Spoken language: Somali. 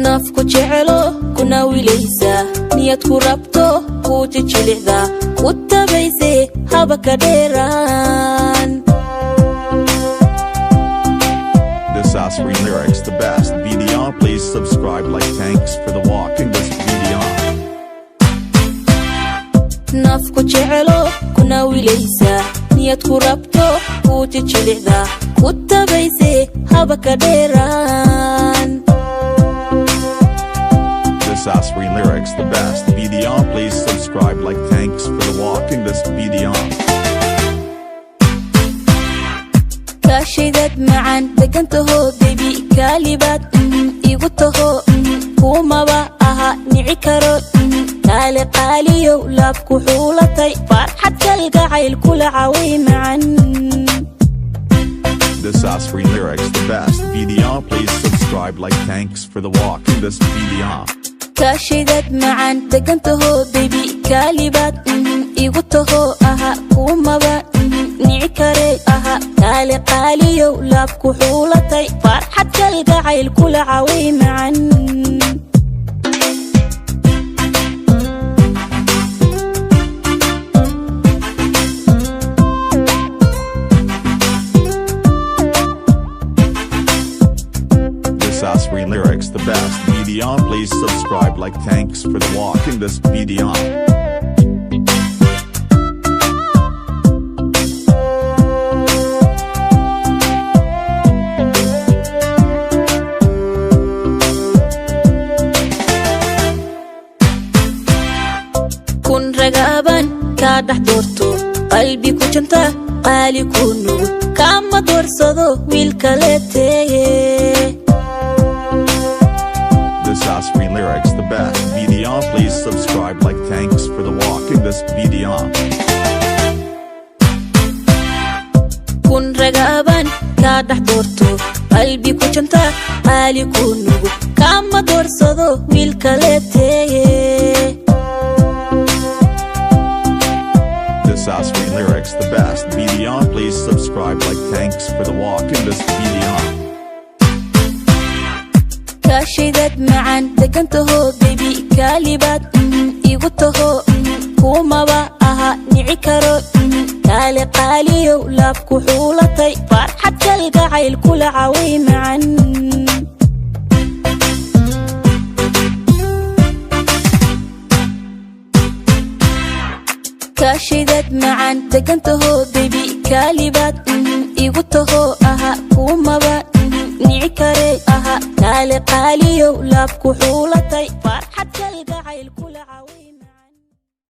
Nafku jecelo kuna wilaysa, niyad ku rabto kuu jijilicda, ku tabayse haba ka dheeraan. This Asri lyrics the best video. Please subscribe, like. Thanks for the watching this video. Nafku jecelo kuna wilaysa, niyad ku rabto kuu jijilicda, ku tabayse haba ka dheeraan. This Asri lyrics the best video. Please subscribe, like. Thanks for the watching this video. Kaashaydad macaan degantaho, baby, kaalibaad igu taho, kumaba aha nici karo. Kaale qaaliyow, laabku xuulatay, farxad kalgacayl kula caway macan. This Asri lyrics the best video. Please subscribe, like. Thanks for the watching this video. Kaashaydad macaan degantaho, baby, kaalibaad igu taho aha, kumaba nici kare aha. Kaale qaaliyow, laabku xuulatay, farxad kalgacayl kula caway macan. This Asri lyrics the best video. Please subscribe, like. Thanks for the watching this video. Kun ragaaban kaa dhex doorto, qalbi ku janta, qaali ku nugul, kaama doorsado wiil kaleeteeye. This Asri lyrics the best video. Please subscribe, like. Thanks for the watching this video. Kun ragaaban kaa dhex doorto, qalbi ku janta, qaali ku nugul, kaama doorsado wiil kaleeteeye. This Asri lyrics the best video. Please subscribe, like. Thanks for the watching this video. Kaashaydad macaan degantaho, baby, kaalibaad igu taho, kumaba aha nici karo. Kaale qaaliyow, laabku xuulatay, farxad kalgacayl kula caway macan. Kaashaydad macaan degantaho, baby, kaalibaad igu taho aha, kumaba nici kare aha. Kaale qaaliyow, laabku xuulatay.